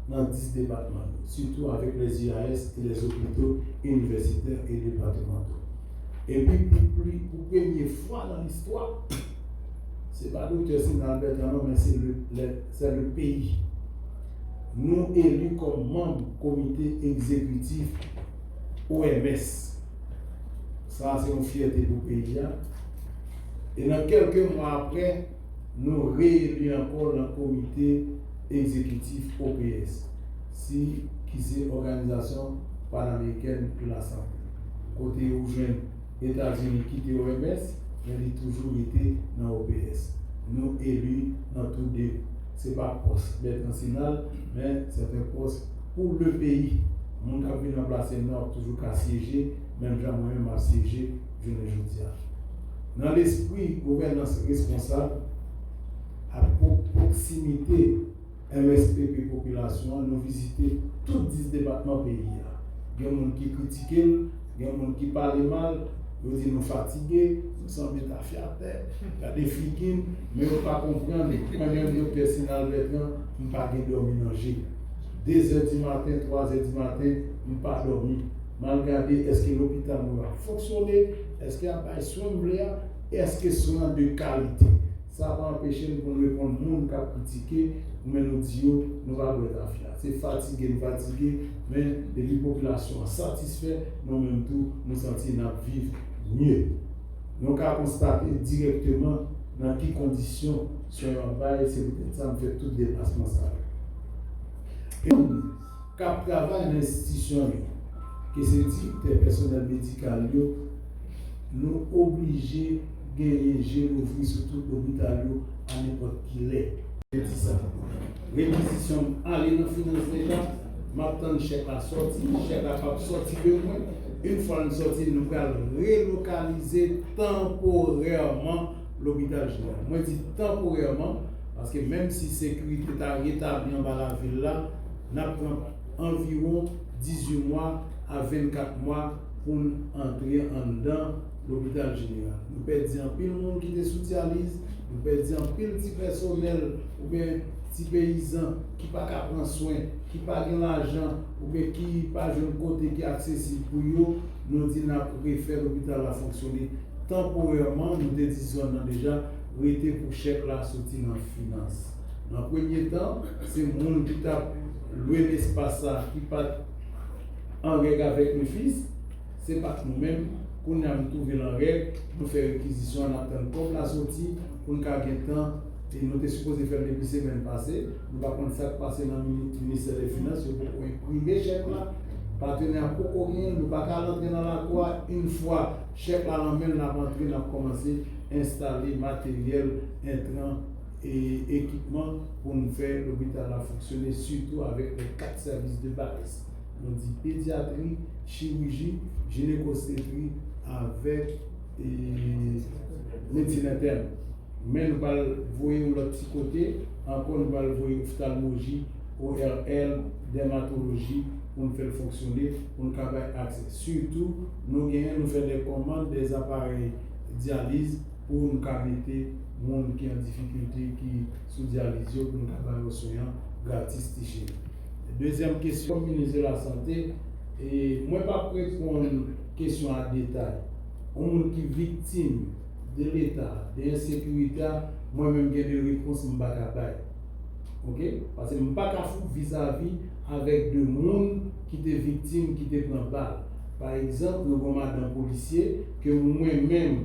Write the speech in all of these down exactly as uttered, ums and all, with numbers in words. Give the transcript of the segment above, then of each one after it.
nan dis depatman yo, sitou avèk les U A S e les hôpitaux universitaires et départementaux. Epi pou pli, pou premye fwa nan listwa, se pa Doktè Sinal Bertrand non, men se le, le, se le peyi. Nou eli kòm manm komite egzekitif O M S. Sa se yon fyète pou peyi a. E nan kèlke mwa apre, nou reyeli ankò nan komite egzekitif O P S, si, ki se Òganizasyon Panamerikèn de la Sante, kote ou jwenn Etazini kite O M S, men li toujou rete nan O P S. Nou eli nan tou de. Se pa pòs Bertrand Sinal, men se yon pòs pou le peyi. Moun k ap vin ranplase m nan ap toujou ka syeje, menm jan mwen menm m ap syeje jounen jodi a. Nan lespri gouvènans responsab ak pwoksimite M S P P popilasyon an, nou vizite tout dis depatman peyi a. Gen moun ki kritike l, gen moun ki pale mal, yo di nou fatige, nou sanble tafyatè, gade figi n, men yo pa konprann, mwen menm Doktè Sinal Bertrand, m pa gen dòmi nan je. De zè di maten, twa zè di maten, m pa dòmi. M al gade, èske lopital mwen ap fonksyone, èske y ap bay swen m vle a, èske swen an de kalite. Sa pa anpeche n pou n reponn moun k ap kritike, men nou di yo, nou pa bwè tafya. Se fatige n fatige, men depi popilasyon an satisfè, nou menm tou, nou santi n ap viv mye. Nou ka konstate dirèkteman nan ki kondisyon swen yo ap bay, se poutèt sa m fè tout deplasman sa yo. E moun k ap travay nan enstitisyon yo, ke se direktè pèsonèl medikal yo, nou oblije genyen je louvri sou tout lopital yo a nenpòt ki lè. Te di sa. Rekizisyon m ale nan finans leta, m ap tann chèk la sòti, chèk la p ap sòti de mwen. Yon fwa l sòti, nou pral relokalize tanporèman lopital jeneral. Mwen di tanporèman, paske menm si sekirite ta retabli anba lavil la, n ap pran anviwon dizuit mwa a vennkat mwa pou n antre anndan lopital jeneral. Nou pèdi anpil moun ki te sou dyaliz, nou pèdi anpil ti pèsonèl oubyen ti peyizan ki pa ka pran swen, ki pa gen lajan oubyen ki pa jwenn kote ki aksesib pou yo. Nou di n ap refè lopital la fonksyone tanporèman, nou te di zòn nan deja, rete pou chèk la soti nan finans. Nan premye tan, se moun ki t ap lwe lespas sa ki pa t an règ avèk Mefis, se pa t nou menm. Kounye a nou twouve l an règ, nou fè rekizisyon an, n ap tann kòb la soti pou n ka gen tan. E nou te sipoze fè l depi semèn pase, nou pa konn sa k pase nan mini-, ministè dè finans, yo poko enprime chèk la, patenè a poko genyen l, nou pa ka al antre nan lakou a. Yon fwa chèk la nan men l, n ap antre, n ap kòmanse enstale materyèl, entran e ekipman pou n fè lopital la fonksyone, sitou avèk lè kat sèvis de baz. Nou di pedyatri, chiriji, jinekostetri avèk, e, medsin entèn. Men nou pral voye yon lòt ti kote, ankò nou pral voye oftalmoloji, O R L, dèmatoloji, pou n fè l fonksyone, pou n ka bay aksè. Sitou, nou genyen, nou fè de kòmand de aparèy dyaliz pou nou ka mete moun ki an difikilte, ki sou dyaliz yo, pou nou ka ba yo swen an gratis ti cheri. Dezyèm kesyon, kòm minis de la sante, e mwen p ap reponn kesyon a detay. Yon moun ki viktim de Leta, de ensekirite a, mwen menm gen de repons m pa ka bay. Oke? Paske m pa ka fout vizavi avèk de moun ki te viktim, ki te pran bal. Pa egzanp, nou gen yon madanm polisye ke mwen menm,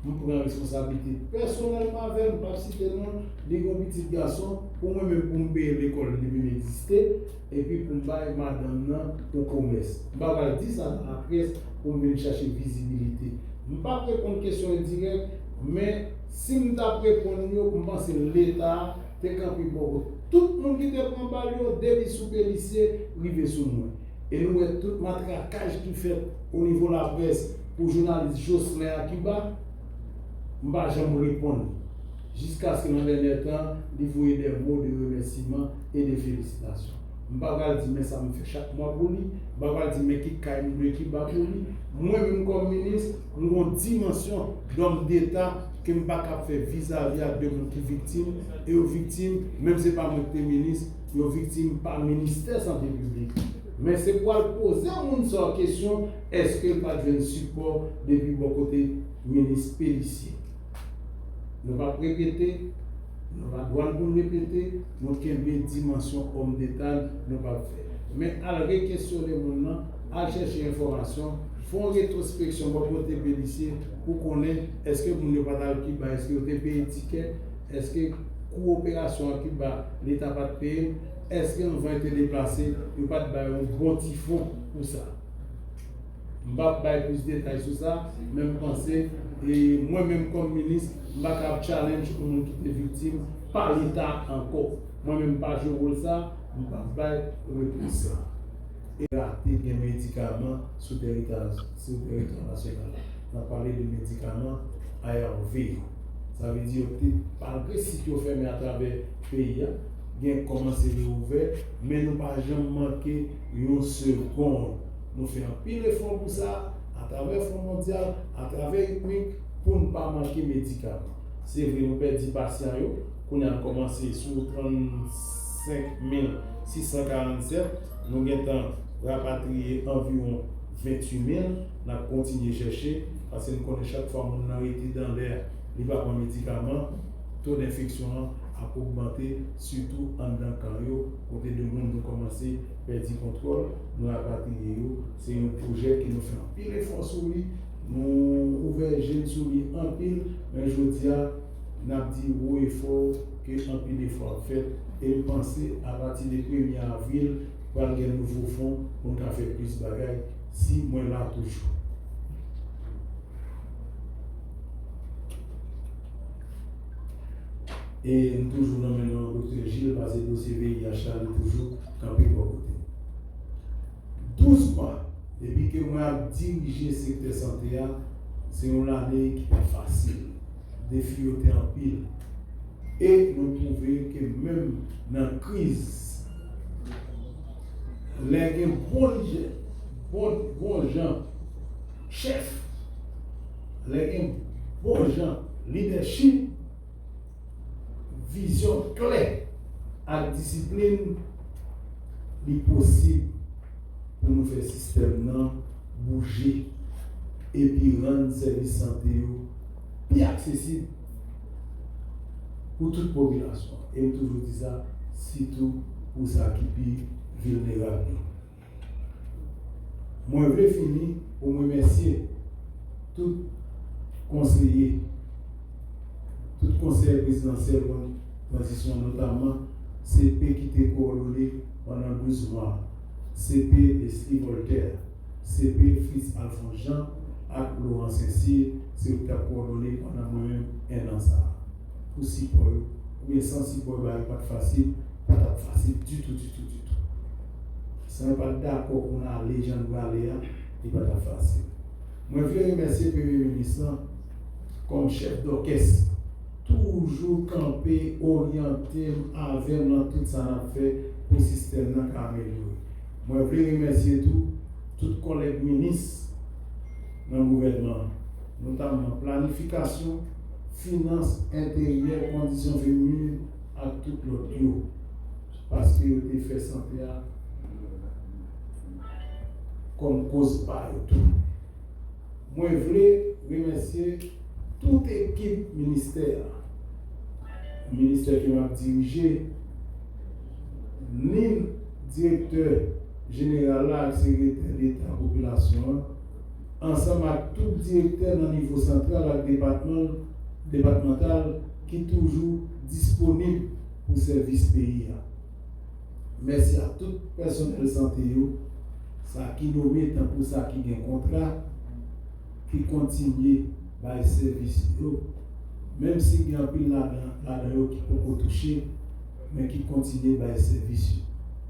m pran responsablite pèsonèlman avè l, m p ap site non l, li gen yon pitit gason, pou mwen menm, pou m peye lekòl li depi m egziste, epi pou m bay madanm nan yon komès. M pa pral di sa nan laprès pou m vin chache vizibilite. M p ap reponn kesyon yo dirèk, men si m t ap reponn yo, m panse Leta te kanpe bò kot tout moun ki te pran bal yo, depi sou Pélissier rive sou mwen. E nou wè tout matrakaj ki fèt o nivo laprès pou jounalis Jocelyn Akiba, m pa janm reponn li. Jiskaske nan dènyè tan, li voye de mo de remèsiman e de felisitasyon. M pa pral di men sa m fè chak mwa pou li, m pa pral di men ki kay m lwe Kiba pou li. Mwen menm kòm minis, m gen yon dimansyon dòm deta ke m pa kab fè vizavi ak de moun ki viktim, e yo viktim, menm se pa mwen ki te minis, yo viktim pa Ministè Sante Piblik. Men se pou al poze moun sa yo kesyon, èske l pa t jwenn sipò depi bò kote minis Pélissier? Nou p ap repete, nou pa dwa n pou n repete, nou kenbe dimansyon òm deta n, nou p ap fè. Men al rekesyone moun nan, al chèche enfòmasyon, fè yon retwospeksyon bò kote Pélissier pou konnen èske moun yo pa t al Kiba, èske yo te peye tikè, èske kou operasyon an Kiba, Leta pa t peye l, èske anvan yo te deplase, yo pa t bay yon bon ti fon pou sa. M p ap bay plis detay sou sa, men m panse, e mwen menm kòm minis, m pa ka ap challenge yon moun ki te viktim pa Leta ankò. Mwen menm m pa jwe wòl sa, m p ap bay repons sa. E rate gen medikaman sou teritwa, sou teritwa nasyonal la. N ap pale de medikaman A R V yo. Sa vle di yo te, malgre sit yo fèmen atravè peyi a, gen kòmanse reouvè, men nou pa janm manke yon segonn. Nou fè anpil efò pou sa, atravè Fon Mondyal, atravè UNIC, pou n pa manke medikaman. Se vre, nou pèdi pasyan yo, kounye a n kòmanse sou trannsenk mil sis san karannsèt, nou gentan rapatriye anviwon venntuit mil, n ap kontinye chèche, paske n konnen chak fwa moun nan rete dan lè, li pa pran medikaman, to d enfeksyon an ap ogmante, sitou anndan kan yo, kote de moun nou kòmanse pèdi kontwòl, nou rapatriye yo. Se yon pwojè ke nou fè anpil efò sou li, nou ouvè je n sou li anpil, men jodi a, n ap di wo e fò ke anpil efò ap fèt, e m panse apati de premye avril, pral gen nouvo fon pou n ka fè plis bagay, si mwen la toujou. E m toujou nan men nan Doktè Gilles, paske dosye V I H la, li toujou kanpe bò kote m. Douz mwa depi ke mwen ap dirije sektè sante a, se yon lane ki pa fasil. Defi yo te anpil. E nou twouve ke menm nan kriz, lè gen bon lidè, bon, bon jan chèf, lè gen bon jan lidèchip, vizyon klè ak disiplin, li posib pou nou fè sistèm nan bouje epi rann sèvis sante yo pi aksesib pou tout popilasyon an. E m toujou di sa, sitou pou sa ki pi vilnerab yo. Mwen vle fini pou m remèsye tout konseye, tout konsèy prezidansyèl pou tranzisyon, notaman C P ki te kowòdone pandan douz mwa, C P Leslie Voltaire, C P Fritz Alphonse Jean ak Laurent Saint-Cyr, se yo ki t ap kowòdone pandan mwen menm ennan sa a. Pou sipò yo, oubyen san sipò yo, bagay pa t fasil, pa t ap fasil ditou, ditou, ditou. San yo pa t dakò pou n ale jan n prale a, li pa t ap fasil. Mwen vle remèsye Premye Minis lan kòm chèf dòkès, toujou kanpe, oryante m, avè m nan tout sa n ap fè pou sistèm nan ka amelyore. Mwen vle remèsye tou tout kòlèg minis nan gouvènman an, notaman planifikasyon, finans, enteryè, kondisyon feminim ak tout lòt yo, paske yo te fè sante a kòm koz pa yo tou. Mwen vle remèsye tout ekip ministè a, ministè ke m ap dirije, ni direktè jeneral la ak sekretè deta popilasyon an, ansanm ak tout direktè nan nivo santral ak depatman, depatmantal ki toujou disponib pou sèvis peyi a. Mèsi a tout pèsonèl sante yo, sa ki nome tankou sa ki gen kontra, ki kontinye bay sèvis yo, menm si gen anpil ladan, ladan yo ki poko touche, men ki kontinye bay sèvis yo.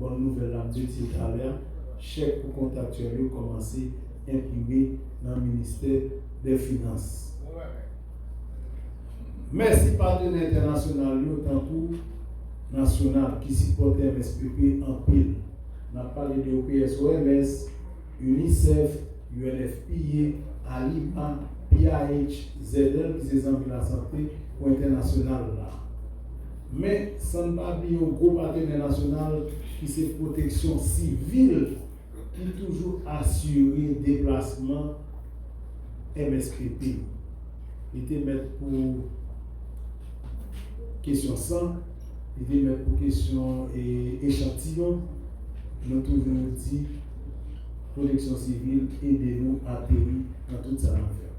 Bòn nouvèl la, m te di l talè a, chèk pou kontraktyèl yo kòmanse enprime nan ministè dè finans. Mèsi patenè entènasyonal yo, tankou nasyonal, ki sipòte M S P P anpil. N ap pale de O P S, O M S, UNICEF, U N F P A, Alima, P I H, Z L, ki se Zanmi Lasante pou Entènasyonal la. Men, san n pa bliye yon gwo patenè nasyonal ki se Pwoteksyon Sivil ki toujou asire deplasman M S P P. Li te mèt pou kesyon san, li te mèt pou kesyon e, echantiyon. Nou toujou di Pwoteksyon Sivil ede nou ateri nan tout sa n ap fè.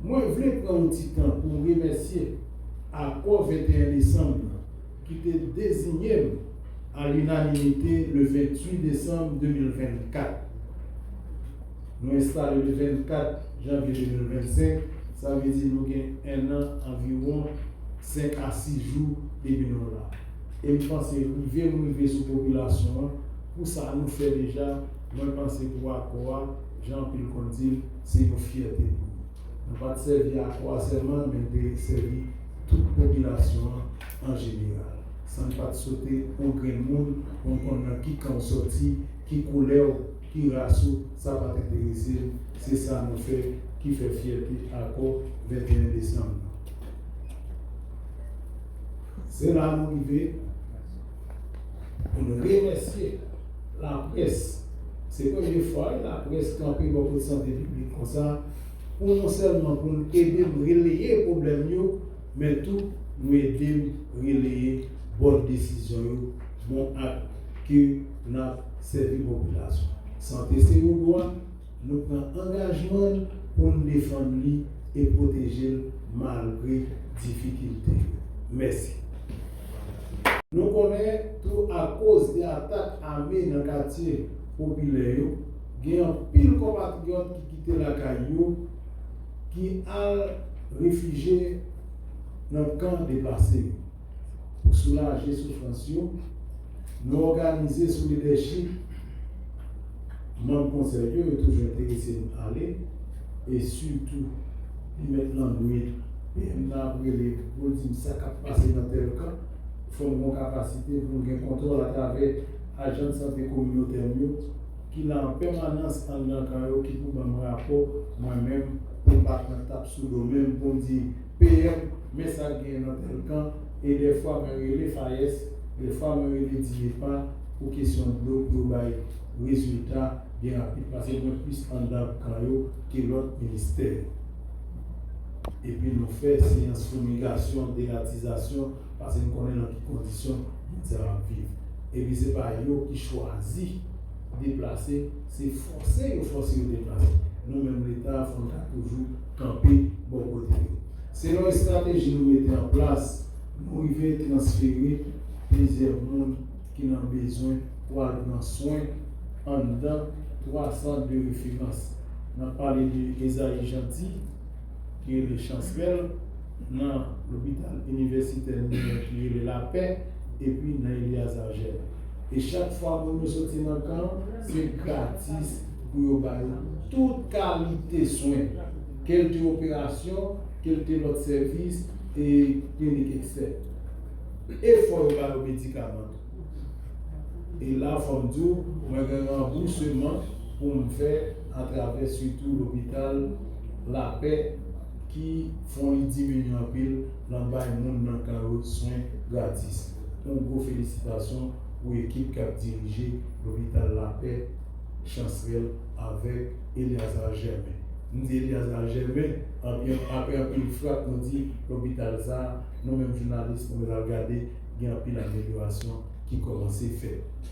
Mwen vle pran yon ti tan pou m remèsye Akò venteyen desanm nan ki te deziye m a linanimite le venntuit desanm de mil vennkat. Nou enstale le vennkat janvye de mil vennsenk, sa vle di nou gen en an, anviwon senk a sis jou depi nou la. E m panse rive m rive sou popilasyon an, pou sa nou fè deja, mwen panse pou akò a, jan anpil konn di l, se yon fyète pou nou. Nou pa t sèvi akò a sèlman, men n te sèvi tout popilasyon an an jeneral. San n pa t sote yon grenn moun, pou n konn nan ki kan w sòti, ki koulè w, ki ras ou, sa pa t enterese n. Se sa nou fè ki fè fyète akò venteyen desanm nan. Se la nou rive pou n remèsye laprès. Se premye fwa wi laprès kanpe bò kote sante piblik konsa, pou non sèlman pou n ede n releye pwoblèm yo, men tou nou ede n releye bòn desizyon yo, bon ak ke n ap sèvi popilasyon. Sante se yon dwa, nou pran angajman n pou n defann li e pwoteje l malgre difikilte yo. Mèsi. Nou konnen tou akoz de atak ame nan katye popilè yo, gen anpil konpatriyòt ki kite lakay yo, ki al refijye nan kan deplase yo. Pou soulaje soufrans yo, nou òganize sou lidèchip manm konsèy yo, yo toujou enterese n ale, e sitou li mèt nan nwit, P M nan ap rele pou l di m sa k ap pase nan tèl kan, fò m gen yon kapasite pou m gen kontwòl atravè ajan de sante kominotè m yo, ki la an pèmanans anndan kan yo, ki pou ban m rapò, mwen menm, pou m pa pran tap sou do men m, pou m di, P M, men sa k genyen nan tèl kan, e dèfwa mwen rele FAES, dèfwa mwen rele DINEPA pou kesyon dlo, pou yo bay rezilta byen rapid, paske mwen plis anndan kan yo ke lòt ministè yo. Epi nou fè seyans fimigasyon, deratizasyon, paske n konnen nan ki kondisyon moun sa yo ap viv. Epi se pa yo ki chwazi deplase, se fòse yo fòse yo deplase. Nou menm Leta, fò n ka toujou kanpe bò kote yo. Selon estrateji nou mete an plas, nou rive transfere plizyè moun ki nan bezwen pou al pran swen anndan twa sant de referans. N ap pale de Esaü Jeanty, ki rele Chansrèl, nan lopital inivèsitè New York ki rele Lapè, epi nan Eleazar Germain. E chak fwa moun yo soti nan kan, se gratis pou yo ba yo tout kalite swen, kèlte operasyon, kèlte lòt sèvis, e klinik ekstèn. E fò yo ba yo medikaman tou. E la, fò m di w, mwen gen ranbousman pou m fè atravè sitou lopital Lapè ki fon li diminye anpil nan bay moun nan kan yo swen gratis. Yon gwo felisitasyon pou ekip k ap dirije lopital Lapè, Chansrèl avèk Eleazar Germain. M di Eleazar Germain, anpi, apre anpil frap, nou di lopital sa a, nou menm jounalis, nou al gade, gen anpil amelyorasyon ki kòmanse fèt.